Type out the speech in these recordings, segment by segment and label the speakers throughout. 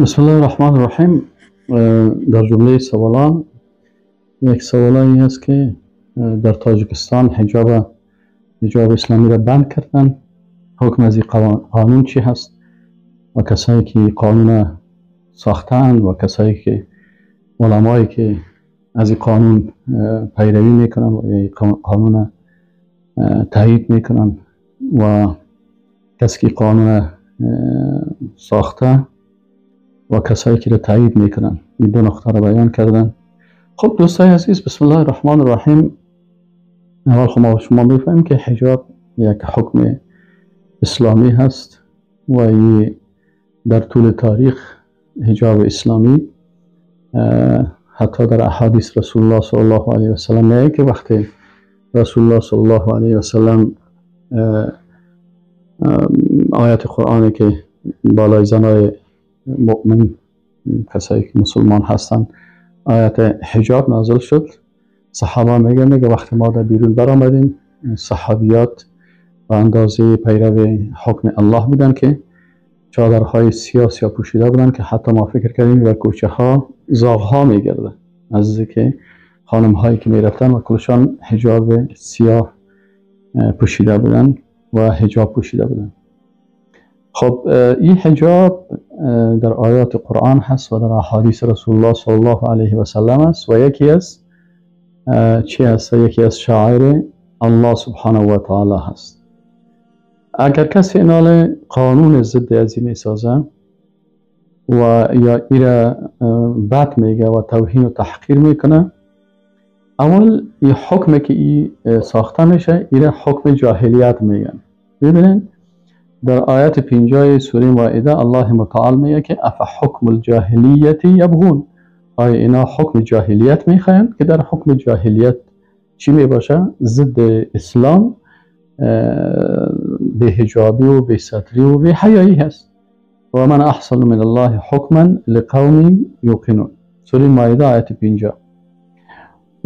Speaker 1: بسم الله الرحمن الرحیم. در جمله سوالان یک سوال این است که در تاجیکستان حجاب اسلامی را بند کردن، حکم از این قانون چی هست و کسایی که قانون ساختند و کسایی که علمایی که از این قانون پیروی میکنن و این قانون تایید میکنن و کسی که قانون ساخته و کسایی که را تایید میکنن، این دو نقطه را بیان کردن. خب دوستای عزیز، بسم الله الرحمن الرحیم. اول خب ما شما میفهمیم که حجاب یک حکم اسلامی هست و در طول تاریخ حجاب اسلامی حتی در احادیث رسول الله صلی الله علیه و سلم میگه که وقتی رسول الله صلی الله علیه و سلم آیت قرآنی که بالای زنای مؤمن، کسایی که مسلمان هستند، آیت حجاب نازل شد، صحابه میگه وقتی ما در بیرون برآمدیم، صحابیات به اندازه پیرو حکم الله بودن که چادرهای سیاه سیاه پوشیده بودن که حتی ما فکر کردیم در کوچه ها زاغ ها میگرده، از که خانم هایی که میرفتن و کلشان حجاب سیاه پوشیده بودن و حجاب پوشیده بودن. خب این حجاب در آیات قرآن هست و در احادیث رسول الله صلی الله علیه و سلم است و یکی از چی هست؟ یکی از شعائر الله سبحانه و تعالی هست. اگر کسی اینال قانون ضد ازی میسازه و یا ایره بد میگه و توهین و تحقیر میکنه، اول این حکم که ای ساخته میشه ایره حکم جاهلیت میگن. ببینین در آیت 50 سوره مائده الله متعال میگه که اف حکم الجاهلیت یبغون، آیا اینا حکم جاهلیت میخواین؟ که در حکم جاهلیت چی میباشه؟ ضد اسلام، به حجابی و به ستری و به حیایی هست. و من احسن من الله حکما لقوم یوقنون، سوره مائده آیت 50.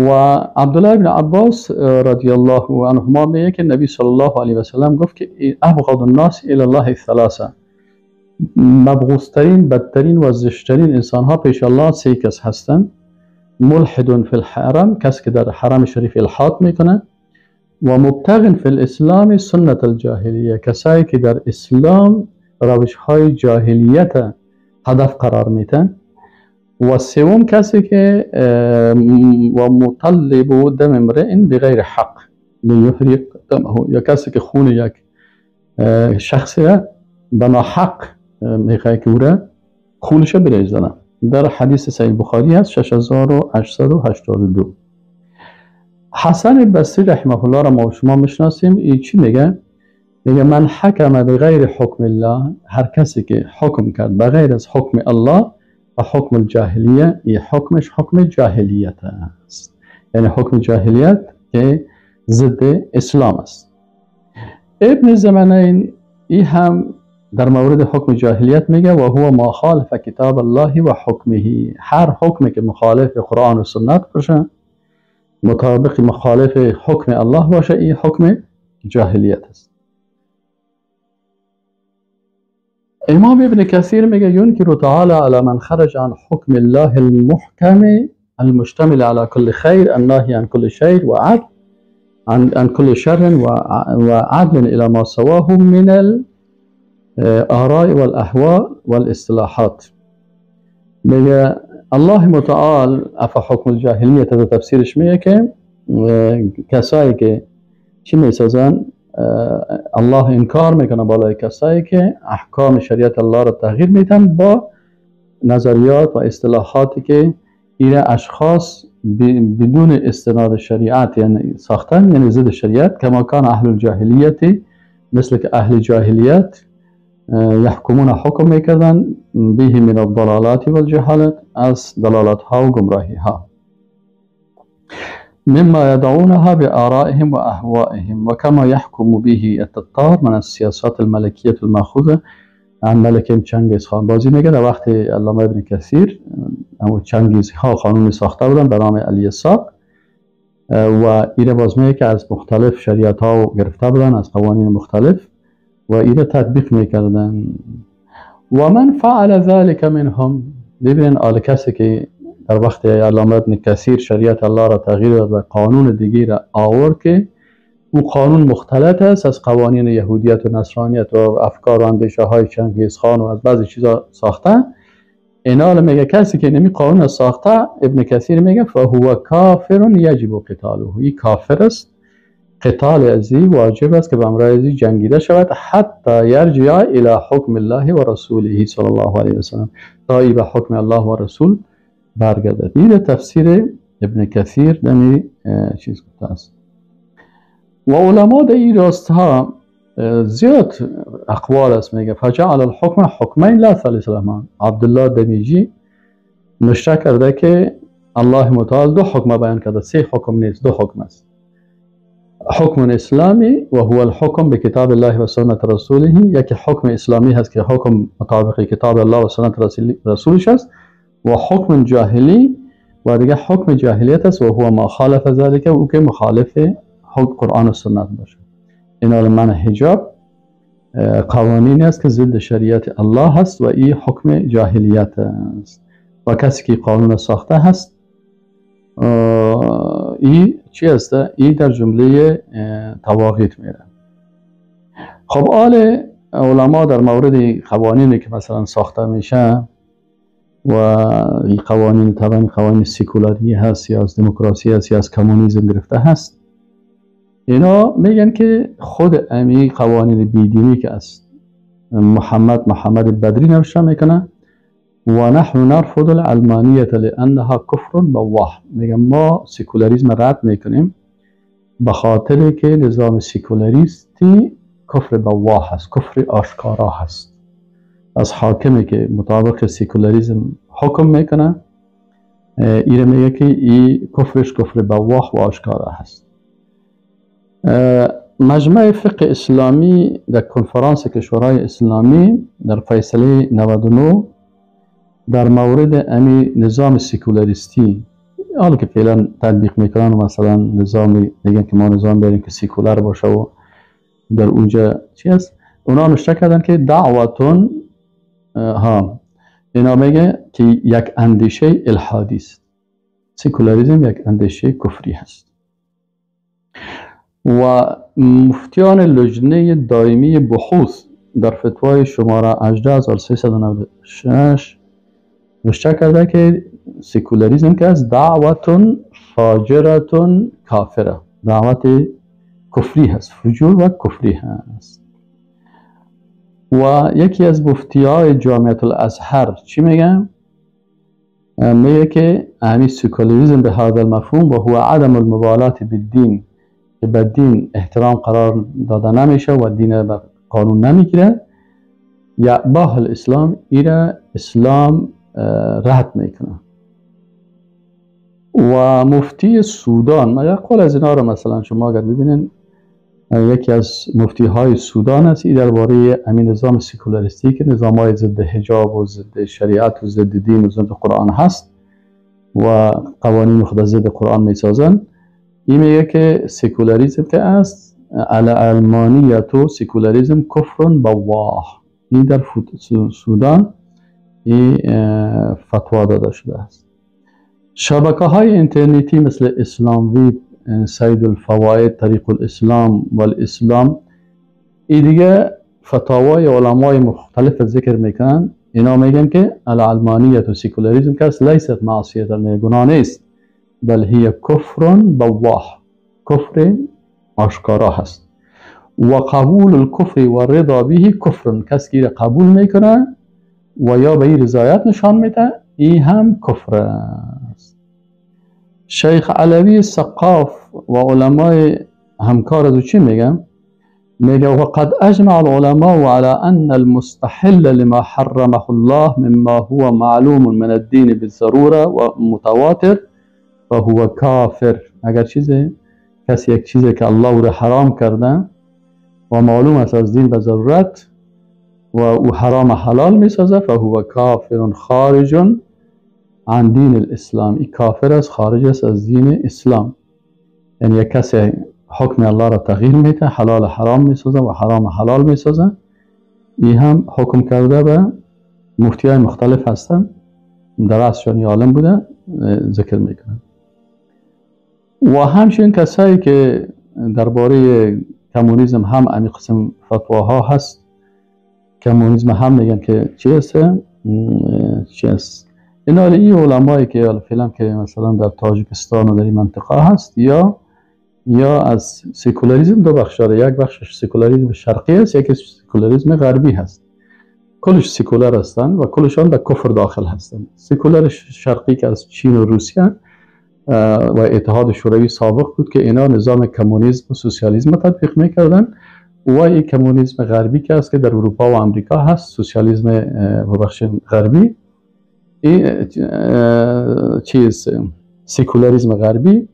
Speaker 1: و عبدالله ابن عباس رضی الله عنهما میگه که نبی صلی الله علیه و سلم گفت که ابغض الناس الی الله ثلاثه، مبغوضترین، بدترین و زشترین انسان ها پیش الله سه کس هستند: ملحد فی الحرم، کسی که در حرم شریف الحاد میکنه، و مبتغ فی الاسلام سنت الجاهلیه، کسایی که در اسلام روش های جاهلیت هدف قرار میتن، و سوم کسی که و مطلب دم امرئ بغیر حق لیحرق دمه، یا کسی که خون یک شخصی را به ناحق میخواد که او را خونش بریزنه. در حدیث صحیح بخاری هست 6882. حسن بصری رحمه الله را ما شما میشناسیم. ای چی میگه؟ میگه من حکم بغیر حکم الله، هر کسی که حکم کرد بغیر از حکم الله و حکم الجاهلیه، این حکمش حکم جاهلیت است، یعنی حکم جاهلیت که ضد اسلام است. ابن زمنین ای هم در مورد حکم جاهلیت میگه و هو ما خالف کتاب الله و حکمه، هر حکمی که مخالف قرآن و سنت باشه، مطابق مخالف حکم الله باشه، این حکم جاهلیت است. امام ابن کثیر میگه ینکر تعالی علی من خرج عن حکم الله المحکم المشتمل على كل خیر الناهی عن كل شر وعدل عن كل شر وعدل الى ما سواه من الآراء والأهواء والاصطلاحات. میگه الله متعال اف حکم الجاهلیت در تفسیرش میگه که کسایی که چی میسازن، الله انکار میکنه بالای کسایی که احکام شریعت الله را تغییر میدن با نظریات و اصطلاحاتی که ایره اشخاص بدون استناد شریعت یعنی ساختن، یعنی ضد شریعت، کما کان اهل الجاهلیت، مثل که اهل جاهلیت یحکمون حکم میکردن به من الضلالات والجهالات، از ضلالات ها و گمراهی ها، مما يدعونها بآرائهم وأهوائهم وكما يحكم به التتار من السياسات الملكية المأخوذة عن ملك چنگیز خان. بازی میگه در وقت علامه ابن کثیر اما چنگیز ها قانونی ساخته بودن به نام الیساق و ایره باز میگه که از مختلف شریعت ها گرفته بودن، از قوانین مختلف، و ایره تطبیق میکردن. و من فعل ذلك منهم، ببینین آل کسی که در وقت علامه ابن کثیر شریعت الله را تغییر داد و قانون دیگه را آورد که او قانون مختلط است از قوانین یهودیت و نصرانیت و افکار و اندیشه های چنگیز خان و از بعضی چیزا ساخته، اینا میگه کسی که نمی قانون ساخته، ابن کثیر میگه فهو کافر یجب قتاله، این کافر است، قتال ازی واجب است که به امرای ازی جنگیده شود، حتی یرجع الی حکم الله و رسوله صلی الله علیه وسلم، تا ای به حکم الله و رسول برگردد. این تفسیر ابن کثیر دمی چیز گفته است. و علما در این راست ها زیاد اقوال است. میگه فجعل الحکم حکمین لا ثالث لهما. عبدالله دمیجی نشته کرده که الله متعال دو حکم بیان کرده، سه حکم نیست، دو حکم است. حکم اسلامی و هو الحکم به کتاب الله و سنت رسوله، یکی حکم اسلامی هست که حکم مطابق کتاب الله و سنت رسولش است، و حکم جاهلی و دیگه حکم جاهلیت است و هو ما خالف ذلك، او که مخالف حکم قرآن و سنت باشه. این من حجاب قوانینی است که ضد شریعت الله هست و این حکم جاهلیت است و کسی که قانون ساخته هست این چی است؟ این در جمله طواغیت میره. خب آل علما در مورد قوانینی که مثلا ساخته میشه و این قوانین طبعا قوانین سکولاری هست یا از دموکراسی هست یا از کمونیسم گرفته هست، اینا میگن که خود امی قوانین بیدینی که است محمد بدری نوشته میکنه و نحن نرفض العلمانیت لانها کفر بواح. میگن ما سکولاریسم رد میکنیم به خاطر که نظام سکولاریستی کفر بواح هست، کفر آشکارا هست. از حاکمی که مطابق سکولاریسم حکم میکنه ایره میگه که ای کفرش کفر بواح و آشکارا هست. مجمع فقه اسلامی در کنفرانس کشورهای اسلامی در فیصله 99 در مورد امی نظام سکولاریستی حالا که فعلا تطبیق میکنن و مثلا نظام میگن که ما نظام داریم که سکولار باشه و در اونجا چی هست، اونا نوشته کردن که دعوتون ها، اینا میگه که یک اندیشه الحادی است، سکولاریسم یک اندیشه کفری هست. و مفتیان لجنه دائمی بحوث در فتوای شماره 18396 نوشته کرده که سکولاریسم که از دعوتون فاجرتون کافره، دعوت کفری هست، فجور و کفری هست. و یکی از مفتیای جامعه الازهر چی میگه؟ میگه که همین سکولاریسم به هذا المفهوم و هو عدم المبالات بالدین، که به دین احترام قرار داده نمیشه و دین به قانون نمیگیره، یعباه الاسلام، ایره اسلام رد میکنه. و مفتی سودان، ما یک قول از اینا رو مثلا شما اگر ببینین، یکی از مفتی های سودان است، این درباره همین نظام سکولاریستی که نظام های ضد حجاب و ضد شریعت و ضد دین و ضد قرآن هست و قوانین خود ضد قرآن میسازن، این میگه که سکولاریسم که است العلمانیت و سکولاریسم کفر بواح. این در سودان این فتوا داده شده است. شبکه های اینترنتی مثل اسلام ویب، سید الفواید، طریق الاسلام و الاسلام، این دیگه فتاوای علمای مختلف ذکر میکنن. اینا میگن که العلمانیت و سکولاریسم که است لیست معصیت، گناه نیست، بل هی کفر بواح، کفر آشکارا هست. و قبول الکفر و رضا به کفر، کسی که قبول میکنه و یا به این رضایت نشان میده، این هم کفر است. شیخ علوی سقاف و علمای همکار از چی میگن؟ میگه وقد اجمع العلماء على ان المستحل لما حرمه الله مما هو معلوم من الدین بالضروره و متواتر فهو کافر. اگر چیزی کسی یک چیزی که الله او را حرام کرده و معلوم است از دین به ضرورت و او حرام حلال میسازه، فهو کافر خارج عن دین الاسلام، این کافر است، خارج است از دین اسلام. یعنی یک کسی حکم الله را تغییر میده، حلال حرام میسازه و حرام حلال میسازه، این هم حکم کرده به مفتی های مختلف هستن، در اصلشان عالم بوده ذکر میکنن. و همچنین کسایی که درباره کمونیسم هم امی قسم فتواها هست، کمونیسم هم میگن که چی است، چی است. اینا این علمایی که فعلا که مثلا در تاجیکستان و در این منطقه هست، یا از سکولاریسم دو بخش داره، یک بخشش سکولاریسم شرقی است، یکی سکولاریسم غربی هست. کلش سکولار هستند و کلشان در کفر داخل هستند. سکولار شرقی که از چین و روسیه و اتحاد شوروی سابق بود که اینا نظام کمونیسم و سوسیالیسم تطبیق میکردن، و این کمونیسم غربی که است که در اروپا و آمریکا هست، سوسیالیسم بخش غربی، این چیز سکولاریسم غربی،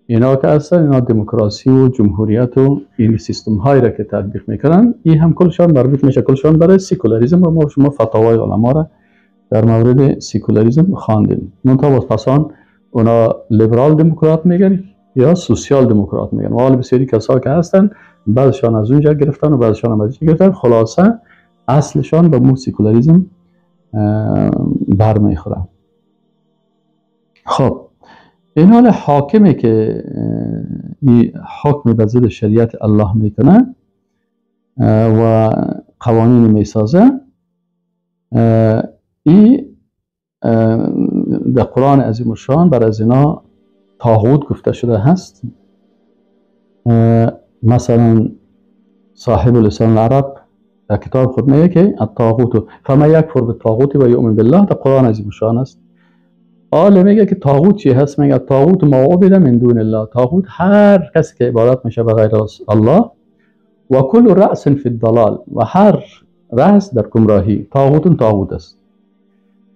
Speaker 1: اینا که هستن اینا دموکراسی و جمهوریت و این سیستم هایی را که تطبیق میکنن، این هم کلشان مربوط میشه کلشان برای سکولاریسم. و ما شما فتاوای علما را در مورد سکولاریسم خواندیم. منتها باز پسان اونا لیبرال دموکرات میگن یا سوسیال دموکرات میگن، و حال بسیاری کسا که هستن بعضشان از اونجا گرفتن و بعضشان هم از اینجا گرفتن، خلاصه اصلشان به مو سکولاریسم برمیخورن. خب این حال حاکمی که این حکم به ضد شریعت الله میکنه و قوانین میسازه، این در قرآن عظیم الشان بر از اینا طاغوت گفته شده هست. مثلا صاحب لسان العرب در کتاب خود میگه که الطاغوت فمن یکفر بالطاغوت و یؤمن بالله، در قرآن عظیم الشان است. آله میگه که طاغوت چی هست؟ میگه طاغوت ما عبد من دون الله، طاغوت هر کسی که عبادت میشه به غیر الله، و کل رأس فی الضلال، و هر رأس در گمراهی، طاغوت طاغوت است.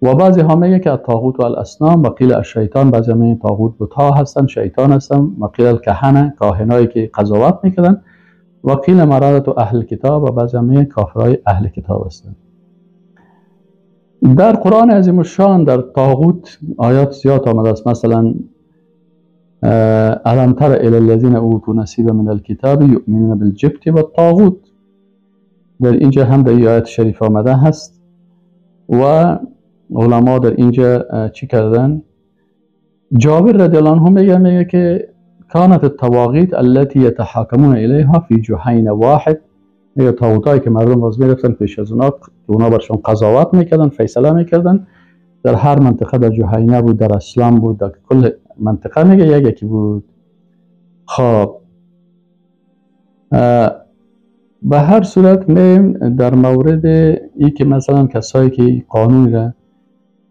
Speaker 1: و بعضی ها میگه که طاغوت و الاصنام و قیل الشیطان، بعضی ها میگه طاغوت بت‌ها هستن، شیطان هستن، و قیل الکهنه، کاهنایی که قضاوت میکردن، و قیل مرادت اهل کتاب، و بعضی ها میگه کافرای اهل کتاب هستن. در قرآن عظیم الشان در طاغوت آیات زیاد آمده است. مثلا الم تر الی الذین اوتوا نصیبا من الکتاب یؤمنون بالجبت والطاغوت، در اینجا هم در آیات شریف آمده هست. و علما در اینجا چی کردن؟ جابر رضی الله عنه میگه که کانت الطواغیت التي یتحاکمون الیها فی جحین واحد، میگه طاغوتایی که مردم باز میرفتن پیش از اونا، اونا برشون قضاوت میکردن، فیصله میکردن، در هر منطقه، در جهینه بود، در اسلام بود، در کل منطقه میگه یکی بود. خب به هر صورت میم در مورد ای که مثلا کسایی که قانون را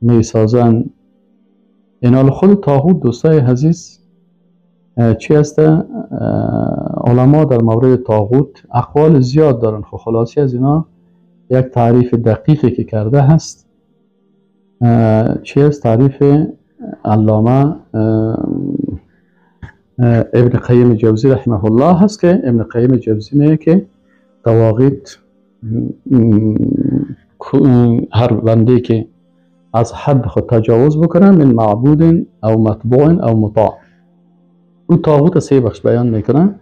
Speaker 1: میسازن، اینا خود طاغوت دوستای عزیز چی هست؟ علما در مورد طاغوت اقوال زیاد دارن. خب خلاصی از اینا یک تعریف دقیقی که کرده هست چی است؟ تعریف علامه ابن قیم جوزی رحمه الله هست که ابن قیم جوزی میگه که طواغیت هر بنده که از حد خود تجاوز بکنه، من معبود او متبوع او مطاع، او طاغوت سه بخش بیان میکنه،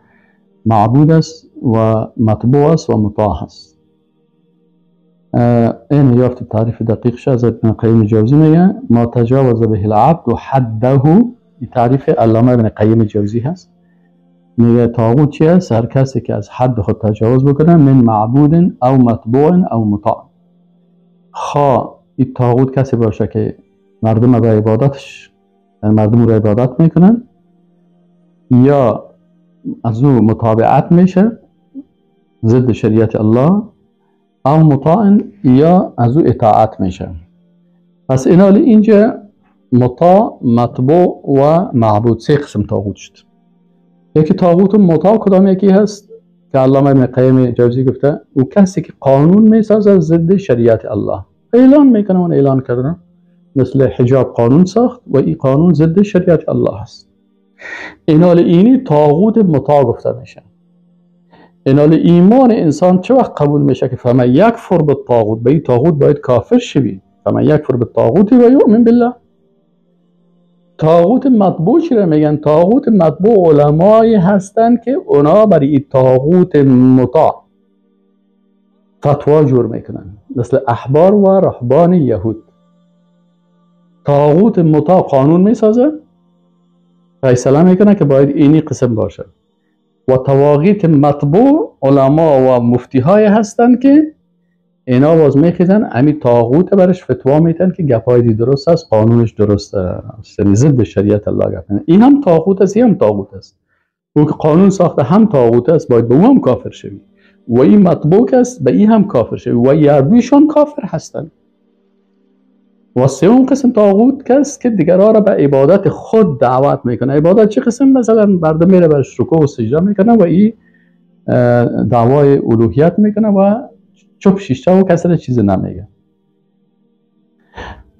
Speaker 1: معبود است و متبوع است و مطاع است. این یافت تعریف دقیق از ابن قیم جوزی میگه ما تجاوز به العبد و حده، این تعریف علامه ابن قیم جوزی هست. میگه طاغوت چی است؟ هر کسی که از حد خود تجاوز بکنه، من معبود او متبوع او مطاع. خواه این طاغوت کسی باشه که مردم به عبادتش، مردم رو عبادت میکنن، یا از او متابعت میشه ضد شریعت الله، او مطاع، یا از او اطاعت میشه. پس اینا اینجا مطاع، مطبوع و معبود، سه قسم طاغوت شد. یکی طاغوت مطاع کدام یکی هست که علامه ابن قیم جوزی گفته او کسی که قانون میسازه ضد شریعت الله، اعلان میکنه، اون اعلان کردن مثل حجاب قانون ساخت و این قانون ضد شریعت الله هست. اینال اینی طاغوت مطاع گفته میشه. اینال ایمان انسان چه وقت قبول میشه که فمن یکفر بالطاغوت، به این طاغوت باید کافر شوی، فمن یکفر بالطاغوت و یؤمن بالله. طاغوت مطبوع چی میگن؟ طاغوت مطبوع علمایی هستند که اونا برای این طاغوت مطاع فتوا جور میکنن، مثل احبار و رهبان یهود. طاغوت مطاع قانون میسازه، فیصله میکنه که باید اینی قسم باشه، و طواغیت مطبوع علما و مفتی های هستن که اینا باز میخیزن امی طاغوت برش فتوا میتن که گپای دی درست است، قانونش درست است، یعنی ضد شریعت الله گپ. این هم طاغوت است، این هم طاغوت است. او که قانون ساخته هم طاغوت است، باید به او هم کافر شوی، و این مطبوع است، به این هم کافر شوی، و یردویشان کافر هستند. و سوم قسم طاغوت کس که دیگرها را به عبادت خود دعوت میکنه. عبادت چه قسم؟ مثلا مردم میره برش رکوع و سجده میکنه و این دعوای الوهیت میکنه و چپ شیشته و کسی را چیز نمیگه.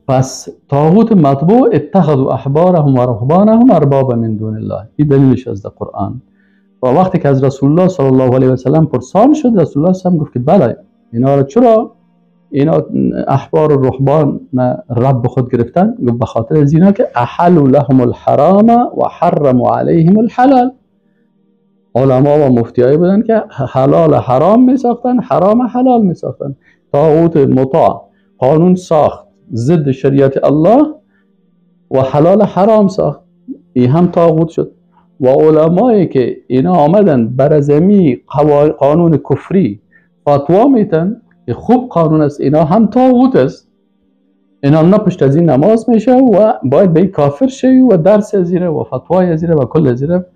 Speaker 1: پس طاغوت مطبوع اتخذوا احبارهم و رهبانهم اربابا من دون الله، این دلیلش از قرآن. و وقتی که از رسول الله صلی الله علیه و سلم پرسان شد، رسول الله صلی الله علیه و سلم گفت که بله، اینا را چرا اینا احبار و رهبان رب خود گرفتن؟ گفت به خاطر از اینا که احلوا لهم الحرام و حرموا علیهم الحلال. علما و مفتیایی بودن که حلال حرام می ساختن، حرام حلال می ساختن. طاغوت مطاع قانون ساخت ضد شریعت الله و حلال حرام ساخت، این هم طاغوت شد. و علمایی که اینا آمدن بر ازمی قانون کفری فتوا میتن که خوب قانون است، اینا هم طاغوت است. اینا نه پشت از این نماز میشه و باید به این کافر شوی و درس از ایره و فتوای از ایره و کل از ایره.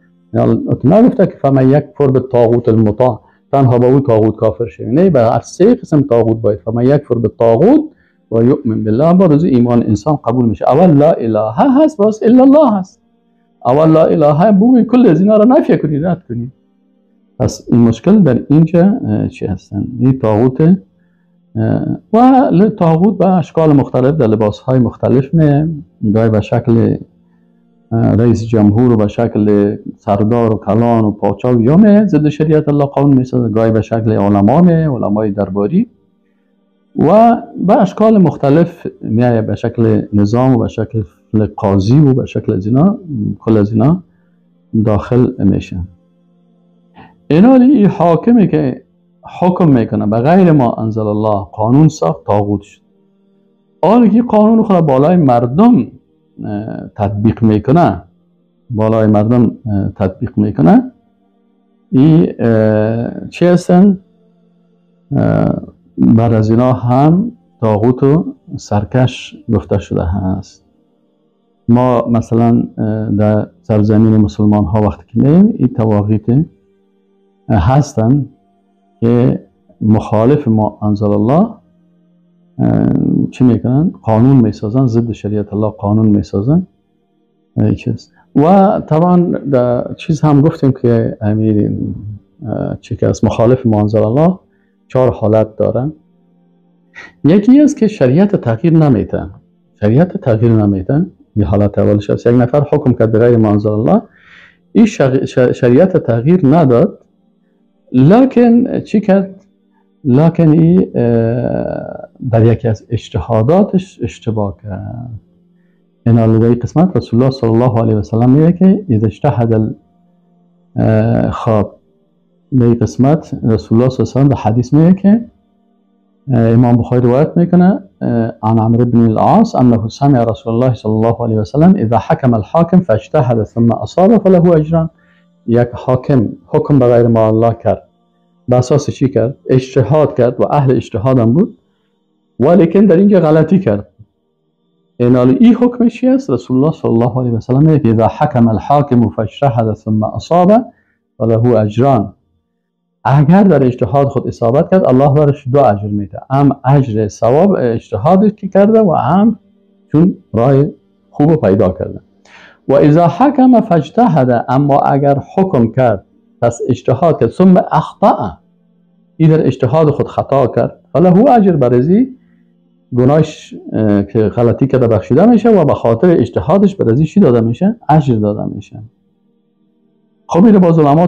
Speaker 1: نگفته که فمن یکفر بالطاغوت المطاع، تنها به او طاغوت کافر شوی، نه، به هر سه قسم طاغوت باید. فمن یکفر بالطاغوت و یؤمن بالله، بعد از ایمان انسان قبول میشه. اول لا اله هست، باز الا الله هست. اول لا اله بگوی کل از اینا را نفی کنی، رد کنی. پس این مشکل در اینجا چی هستن؟ این طاغوت و طاغوت به اشکال مختلف در لباس های مختلف می، گاهی به شکل رئیس جمهور و به شکل سردار و کلان و پاچا و یا می ضد شریعت الله قانون می سازه، گاهی به شکل علما می، علمای درباری، و به اشکال مختلف میایه، به شکل نظام و به شکل قاضی و به شکل از اینا، کل از اینا داخل میشه. اینا این حاکمی که حکم میکنه به غیر ما انزل الله، قانون ساخت، طاغوت شد. حالا که قانون خود بالای مردم تطبیق میکنه، بالای مردم تطبیق میکنه، این چی هستن؟ بر از اینا هم طاغوت و سرکش گفته شده هست. ما مثلا در سرزمین مسلمان ها وقتی که می‌ایم، این طواغیت هستن که مخالف ما انزل الله چی میکنن؟ قانون میسازن، ضد شریعت الله قانون میسازن. چیز و طبعا در چیز هم گفتیم که امیر چی که از مخالف ما انزل الله 4 حالت دارن. یکی است که شریعت تغییر نمیده، شریعت تغییر نمیده، یه حالت اولش است. یک نفر حکم کرد به غیر ما انزل الله، این شریعت تغییر نداد، لکن چی کرد؟ لکن این در یکی از اجتهاداتش اشتباه کرد. این در قسمت رسول الله صلی الله علیه و سلم میگه که اذا اجتهد خواب، در قسمت رسول الله صلی الله علیه و سلم در حدیث میگه که امام بخاری روایت میکنه عن عمرو بن العاص انه سمع رسول الله صلی الله علیه و سلم اذا حکم الحاکم فاجتهد ثم اصاب فله اجران. یک حاکم حکم به غیر ما الله کرد، به اساس چی کرد؟ اجتهاد کرد و اهل اجتهاد هم بود، ولیکن در اینجا غلطی کرد. این حکم چی است؟ رسول الله صلی الله علیه و سلم میگه اذا حکم الحاکم فاجتهد ثم اصاب فله اجران. اگر در اجتهاد خود اصابت کرد، الله برش 2 اجر میده، هم اجر ثواب اجتهادی که کرده و هم چون راه خوب پیدا کرده. و اذا حکم فاجتهد، اما اگر حکم کرد پس اجتهاد کرد، ثم اخطأ، این در اجتهاد خود خطا کرد، فله اجر، برزی گناهش که غلطی کرده بخشیده میشه و به خاطر اجتهادش برزی چی داده میشه؟ اجر داده میشه. خب اینو باز علما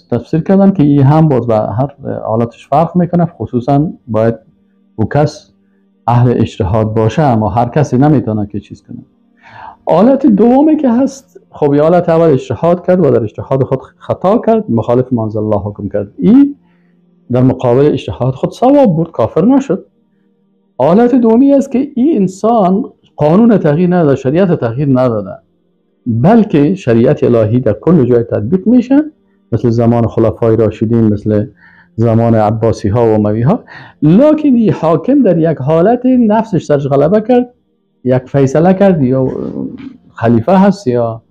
Speaker 1: تفسیر کردن که این هم باز به هر حالتش فرق میکنه، خصوصا باید او کس اهل اجتهاد باشه، اما هر کسی نمیتونه که چیز کنه. حالت دومی که هست، خب یه حالت اول اجتهاد کرد و در اجتهاد خود خطا کرد، مخالف ما انزل الله حکم کرد، این در مقابل اجتهاد خود ثواب برد، کافر نشد. حالت دومی است که این انسان قانون تغییر نداده، شریعت تغییر نداده، بلکه شریعت الهی در کل جای تطبیق میشه، مثل زمان خلفای راشدین، مثل زمان عباسی ها و اموی ها. لکن این حاکم در یک حالت نفسش سرش غلبه کرد، یک فیصله کرد، یا خلیفه هست یا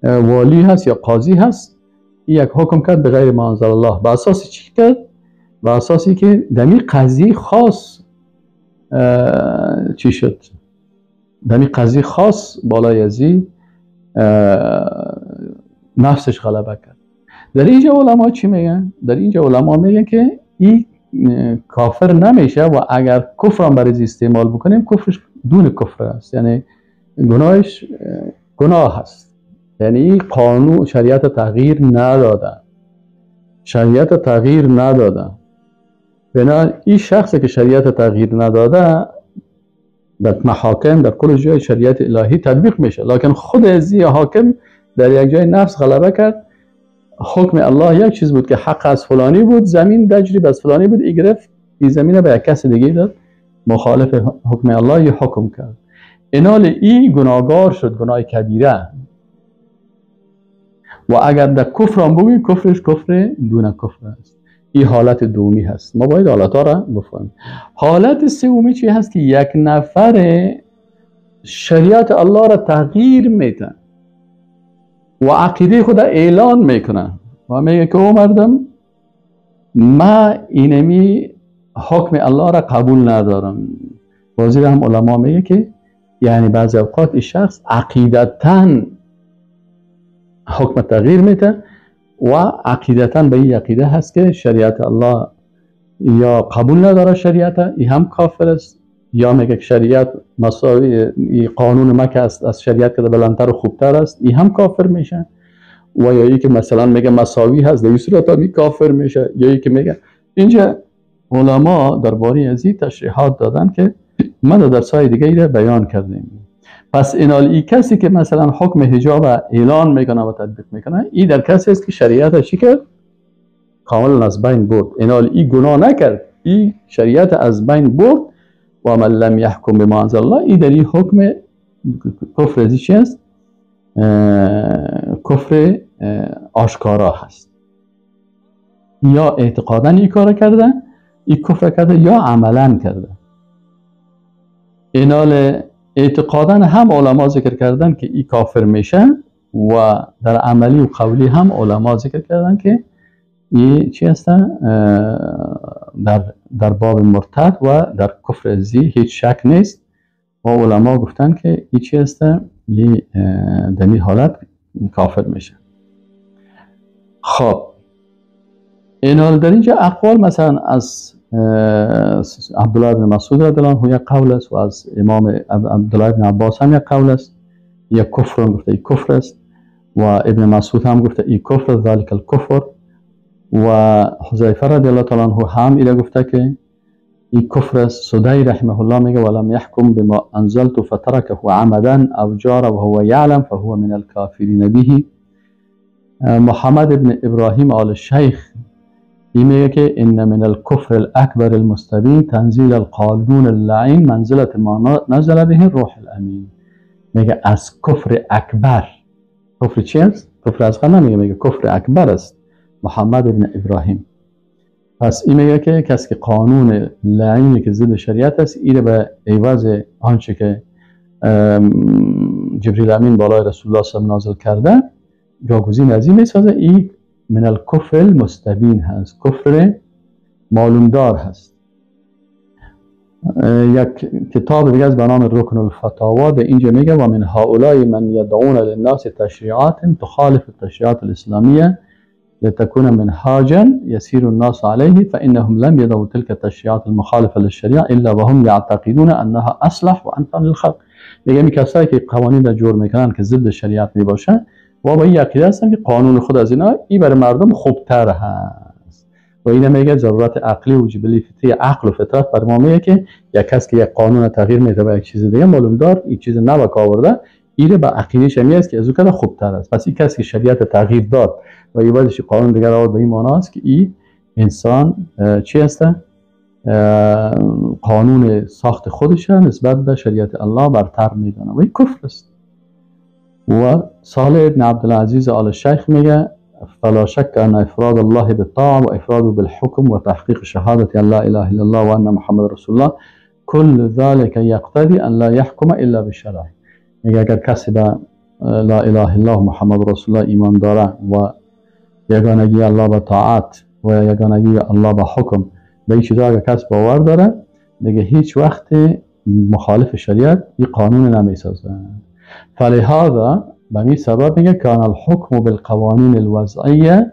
Speaker 1: والی هست یا قاضی هست، یک حکم کرد به غیر ما انزل الله. به اساس چی کرد؟ به اساسی که دمی قضیه خاص چی شد؟ دمی قضیه خاص بالای ازی نفسش غلبه کرد. در اینجا علما چی میگن؟ در اینجا علما میگن که این کافر نمیشه و اگر کفر هم برای استعمال بکنیم کفرش دون کفر است، یعنی گناهش گناه هست، یعنی قانون شریعت تغییر نداده، شریعت تغییر نداده. بنابراین این شخصی که شریعت تغییر نداده در محاکم در کل جای شریعت الهی تطبیق میشه، لکن خود ازی حاکم در یک جای نفس غلبه کرد. حکم الله یک چیز بود که حق از فلانی بود، زمین دجریب از فلانی بود، ای گرفت این زمین به یک کس دیگه داد، مخالف حکم الله یه حکم کرد. اینال ای گناهگار شد، گناه کبیره. و اگر در کفر هم بگویی کفرش کفر دون کفر است. این حالت دومی هست. ما باید حالت ها را بفهمیم. حالت سومی چی هست؟ که یک نفر شریعت الله را تغییر میده و عقیده خود اعلان میکنه و میگه که او مردم ما اینمی حکم الله را قبول ندارم. بازی هم علما میگه که یعنی بعضی اوقات این شخص عقیدتاً حکم تغییر میده و عقیدتاً به این عقیده هست که شریعت الله یا قبول نداره شریعت، این هم کافر است، یا میگه که شریعت مساوی قانون مکه است از شریعت که بلندتر و خوبتر است، این هم کافر میشه. و یا ای که مثلا میگه مساوی هست، در این صورت هم کافر میشه. یا ای که میگه اینجا علما درباره از این تشریحات دادن که ما در درس‌های دیگه ای بیان کردیم. پس اینال ای کسی که مثلا حکم حجاب اعلان میکنه و تطبیق میکنه، ای در کسی است که شریعت چی کرد؟ کاملا از بین برد. اینال ای گناه نکرد، ای شریعت از بین برد. و من لم یحکم بما انزل الله، ای در این حکم کفر از چی است؟ کفر آشکارا هست. یا اعتقادا ای کار کرده، ای کفر کرده، یا عملا کرده. اینال اعتقادا هم علما ذکر کردن که ای کافر میشه و در عملی و قولی هم علما ذکر کردن که ای چی هست؟ در باب مرتد و در کفر ازی هیچ شک نیست. و علما گفتن که ای چی هست؟ ای در این حالت کافر میشه. خب اینال در اینجا اقوال مثلا از عبدالله بن مسعود رضی الله عنه یک قول است و از امام عبدالله بن عباس هم یک قول است، یک کفر گفته ای کفر است، و ابن مسعود هم گفته ای کفر، ذلک الکفر. و حذیفه رضی الله تعالی عنه هم ایره گفته که ای کفر است. سدی رحمه الله میگه ولم یحکم بما انزلت فترکه عمدا او جار وهو یعلم فهو من الکافرین به. محمد ابن ابراهیم آل الشیخ میگه که ان من الكفر الاکبر المستبین تنزیل القانون اللعین منزلة ما نزل به الروح الامین. میگه از کفر اکبر، کفر چی است؟ کفر اصغر نمیگه، میگه کفر اکبر است. محمد ابن ابراهیم. پس این میگه که کسی که قانون لعینی که ضد شریعت است ایره به عوض آنچه که جبریل امین بالای رسول الله صلی الله علیه و نازل کرده جاگزین از این میسازه، این من الکفر المستبین هست، کفر معلومدار هست. یک کتاب دیگه از به نام رکن الفتاوا در اینجا میگه و من هؤلاء من یدعون للناس تشریعات تخالف التشریعات الاسلامیه لتكون منهاجا يسير الناس عليه فإنهم لم يدعوا تلك التشريعات المخالفة للشريعة إلا وهم يعتقدون أنها أصلح وأنفع للخلق. میگه می کسایی که قوانین را جور میکنن که ضد شریعت میباشه و با این عقیده هستن که قانون خود از اینا ای برای مردم خوبتر هست. و اینا میگه ضرورت عقلی و جبلی فطری، عقل و فطرت بر ما میگه که یک کس که یک قانون تغییر میده به یک چیز دیگه معلوم دار این چیز نو که آورده ایره به عقیده شمی است که از او کده خوبتر است. پس این کسی که شریعت تغییر داد و عوضش قانون دیگر آورد به این معنا است که انسان چی هست؟ قانون ساخت خودش نسبت به شریعت الله برتر میدانه و این کفر است. و صالح ابن عبدالعزیز آل شیخ میگه فلا شك أن إفراد الله بالطاعة وإفراده بالحكم وتحقيق شهادة أن لا إله إلا الله وأن محمد رسول الله كل ذلك يقتضي أن لا يحكم إلا بالشرع. میگه اگر کسی به لا اله الا الله محمد رسول الله ایمان داره و یگانگی الله به طاعت و یگانگی الله به حکم، به این چیزا اگر کس باور داره، دیگه هیچ وقت مخالف شریعت این قانون نمیسازه. فلهذا به می سبب میگه کان الحکم بالقوانین الوضعیه،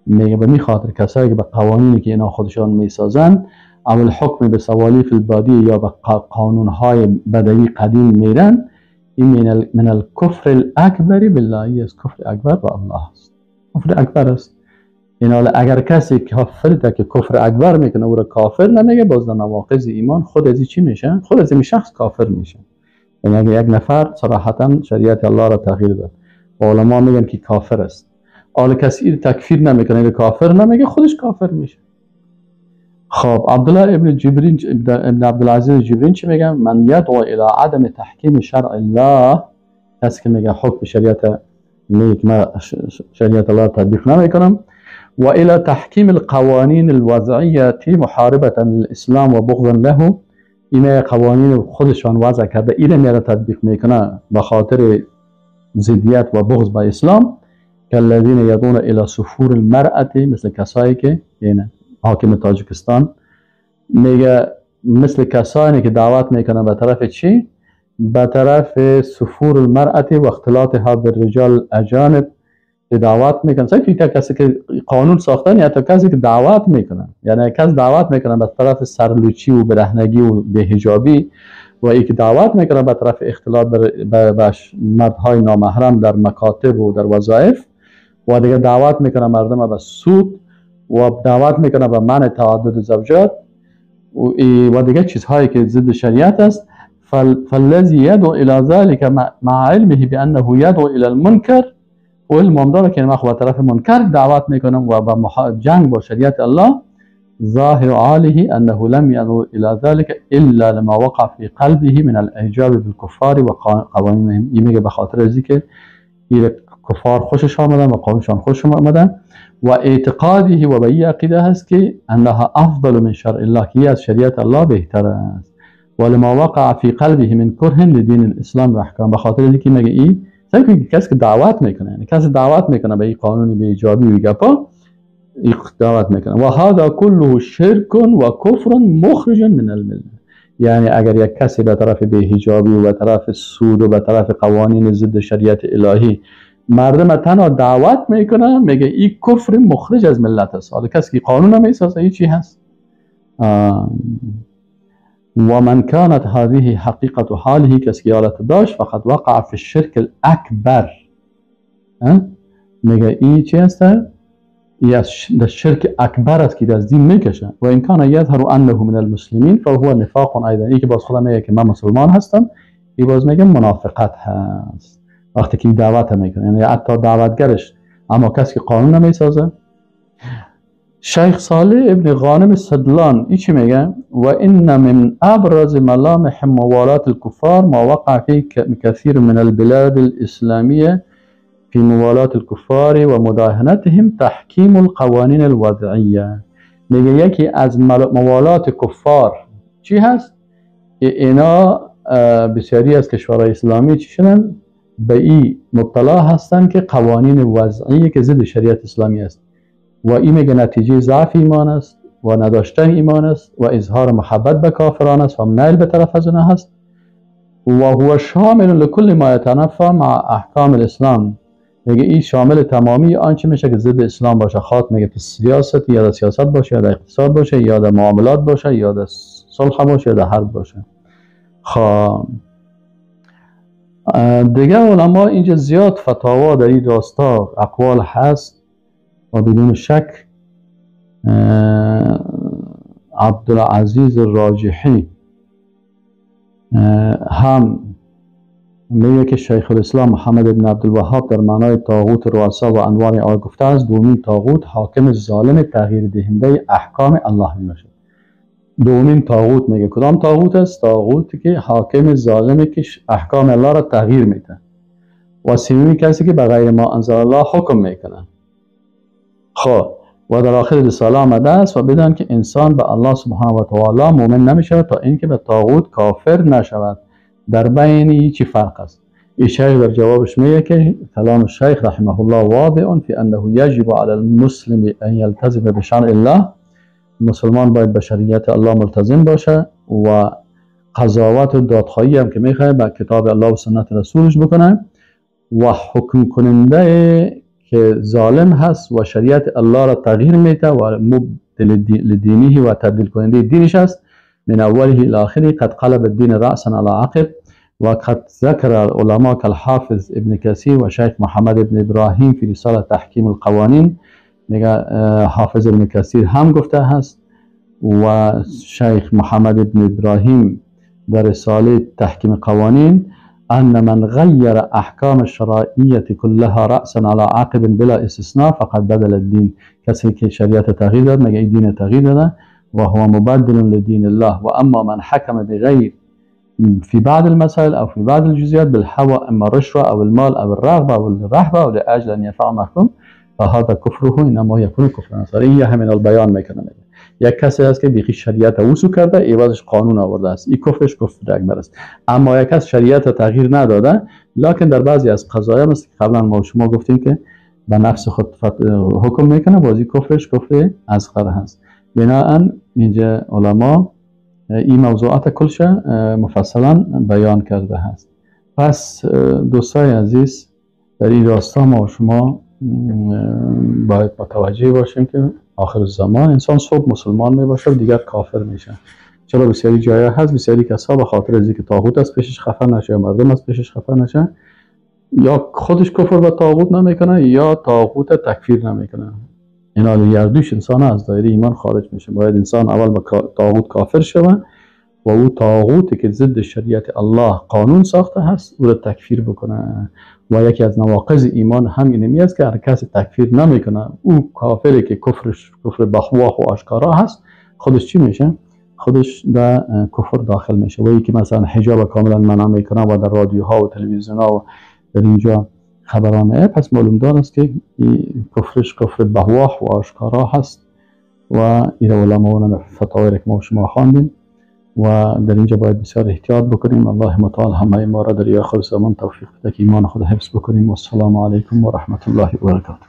Speaker 1: میگه به می خاطر کسایی که به قوانینی که اینا خودشان میسازن، او الحکم به سوالیف البادی یا به قانونهای بدوی قدیم میرن، این من الکفر الاکبر بالله، از کفر اکبر به الله است، کفر اکبر است. این حالا اگر کسی کافر ده که کفر اکبر میکنه او را کافر نمیگه، باز در نواقض ایمان خود از چی میشه؟ خود از این شخص کافر میشه. یعنی اگر یک نفر صراحتا شریعت الله را تغییر داد و علما میگن که کافر است، حالا کسی این تکفیر نمیکنه، این کافر نمیگه، خودش کافر میشه. خب عبدالله ابن جبرین ابن عبدالعزیز جبرین چی میگه؟ من یدعو الی عدم تحکیم شرع الله، کسی که میگه حکم شریعت میگه من شریعت الله تطبیق نمیکنم، و الى تحکیم القوانین الوضعیه محاربه للاسلام و بغضا له، این قوانین خودشان وضع کرده اینو میره تطبیق میکنه به خاطر ضدیت و بغض به اسلام، کالذین یدعون الی سفور المرأة، مثل کسایی که یعنی حاکم تاجیکستان میگه مثل کسانی که دعوت میکنن به طرف چی؟ به طرف سفور المرأة و اختلاطها بالرجال اجانب دعوت میکنن. سعی کنید کسی که قانون ساختن یا تا کسی که دعوت میکنن، یعنی کس دعوت میکنن به طرف سرلوچی و برهنگی و بی‌حجابی، و ای که دعوت میکنن به طرف اختلاط به مردهای نامحرم در مکاتب و در وظایف، و دیگه دعوت میکنن مردم به سود و دعوت میکنه به منع تعدد زوجات و دیگه چیزهایی که ضد شریعت است. فالذی یدعو الی ذلك مع علمه بانه یدعو الی المنکر، و علم داره که من خب به طرف منکر دعوت میکنم و به جنگ با شریعت الله، ظاهر عاله انه لم يدعو الى ذلك الا لما وقع في قلبه من الاعجاب بالكفار و قوانینهم. این میگه به خاطر از اینکه کفار خوشش آمدن و قانونشان خوش آمدن، و اعتقاده و به این عقیده هست که انها افضل من شرع الله، که از شریعت الله بهتر است، ولما وقع فی قلبه من کره لدین الاسلام و احکام، به خاطر اینکه میگه این کسی که دعوت میکنه، یعنی کسی دعوت میکنه به این قانونی به ایجابی و گپا دعوت میکنه، و هذا كله شرک و کفر مخرج من المله. یعنی اگر یک کسی به طرف بی‌حجابی و به طرف سود و به طرف قوانین ضد شریعت الهی مردم تنها دعوت میکنه، میگه این کفر مخرج از ملت است. حالا کسی که قانون نمیسازه این چی هست؟ و من كانت هذه حقیقت حاله، کسی که حالت داشت فقط وقع فی الشرک الاکبر، میگه این چی هست؟ این از شرک اکبر است که از دین میکشه. و ان کان یظهر انه من المسلمین فهو نفاق ایضا، این که باز خدا میگه که من مسلمان هستم، این باز میگه منافقت هست وقتی که دعوت میکنه، یعنی حتی دعوتگرش، اما کسی که قانون نمیسازه. شیخ صالح ابن غانم سدلان این چی میگه؟ و ان من ابرز ملامح موالات الكفار ما وقع في كثير من البلاد الاسلامیه في موالات الكفار و مداهنتهم تحکیم القوانین الوضعیه. میگه یکی از موالات کفار چی هست؟ که اینا بسیاری از کشورهای اسلامی چی شدن؟ به این مبتلا هستن که قوانین وضعی که ضد شریعت اسلامی است، و این میگه نتیجه ضعف ایمان است و نداشتن ایمان است و اظهار محبت به کافران است و میل به طرف از اونها هست، و هو شامل لكل ما يتنافى مع احکام الاسلام. میگه این شامل تمامی آنچه میشه که ضد اسلام باشه، خواد میگه که سیاست یا در سیاست باشه یا در اقتصاد باشه یا در معاملات باشه یا در صلح باشه یا در حرب باشه. خب دیگه علما اینجا زیاد فتاوا در این راستا اقوال هست و بدون شک عبدالعزیز راجحی هم میگه که شیخ الاسلام محمد ابن عبدالوهاب در معنای طاغوت رؤسا و انوار آن گفته است دومین طاغوت حاکم ظالم تغییر دهنده احکام الله میباشد. دومین طاغوت میگه کدام طاغوت است؟ طاغوت که حاکم ظالمی که احکام الله را تغییر میده. و سومین کسی که به غیر ما انزل الله حکم میکنه. خب و در آخر رساله آمده است و بدان که انسان به الله سبحانه و تعالی مؤمن نمیشود تا اینکه به طاغوت کافر نشود. در بین چی فرق است؟ این شیخ در جوابش میگه که کلام شیخ رحمه الله واضح فی انه یجب علی المسلم ان یلتزم بشرع الله. مسلمان باید به شریعت الله ملتزم باشه و قضاوت و دادخواهی هم که میخواه به کتاب الله و سنت رسولش بکنه و حکم کننده که ظالم هست و شریعت الله را تغییر میده و مبدل لدینه و تبدیل کننده دینش است، من اوله الى آخره قد قلب الدین رأسا على عقب. وقد ذكر العلماء كالحافظ ابن كثير وشيخ محمد ابن ابراهیم في رساله تحکیم القوانین. میگه حافظ ابن کثیر هم گفته هست و شیخ محمد ابن ابراهیم در رساله تحکیم قوانین ان من غیر احکام الشرعیه كلها رأسا على عقب بلا استثناء فقد بدل الدین. کسی که شریعت تغییر داد مگه این دین تغییر داده و هو مبدل لدین الله. و اما من حکم بغیر في بعض المسائل أو في بعض الجزئيات بالهوى إما الرشوة أو المال أو الرغبة أو الرهبة أو لأجل أن يرفع محكوم فهذا كفره إنما يكون كفرا صريحا من البيان میکنه. یک کسی هست که بیخی شریعت وصول کرده عوضش قانون آورده است، این کفرش کفر اکبر است. اما یک کس شریعت تغییر نداده لکن در بعضی از قضایا مثل قبلا ما شما گفتیم که به نفس خود حکم میکنه، بازی کفرش کفر اصغر هست. بناءً اینجا علما این موضوعات کلش مفصلا بیان کرده هست. پس دوستای عزیز در این راستا ما شما باید متوجه باشیم که آخر زمان انسان صبح مسلمان می باشه و دیگر کافر میشه. چرا بسیاری جای هست بسیاری کسا به خاطر از اینکه طاغوت از پیشش خفه نشه یا مردم از پیشش خفه نشه یا خودش کفر به طاغوت نمیکنه یا طاغوت تکفیر نمیکنه. اینا یردوش انسان از دایره ایمان خارج میشه. باید انسان اول به طاغوت کافر شوه و او طاغوتی که ضد شریعت الله قانون ساخته هست او را تکفیر بکنه. و یکی از نواقض ایمان هم اینمی است که هر کسی تکفیر نمیکنه او کافری که کفرش کفر بخواه و آشکارا هست خودش چی میشه؟ خودش در کفر داخل میشه. و یکی مثلا حجاب کاملا منع میکنه و در رادیوها و تلویزیون ها و در اینجا خبرانه، پس معلوم دار است که کفرش کفر بهواه و آشکارا هست و این علما فتاوی که ما شما خواندیم و در اینجا باید بسیار احتیاط بکنیم. الله متعال همه ما را در آخر زمان توفیق بده که ایمان خود حفظ بکنیم. و السلام علیکم و رحمت الله و برکاته.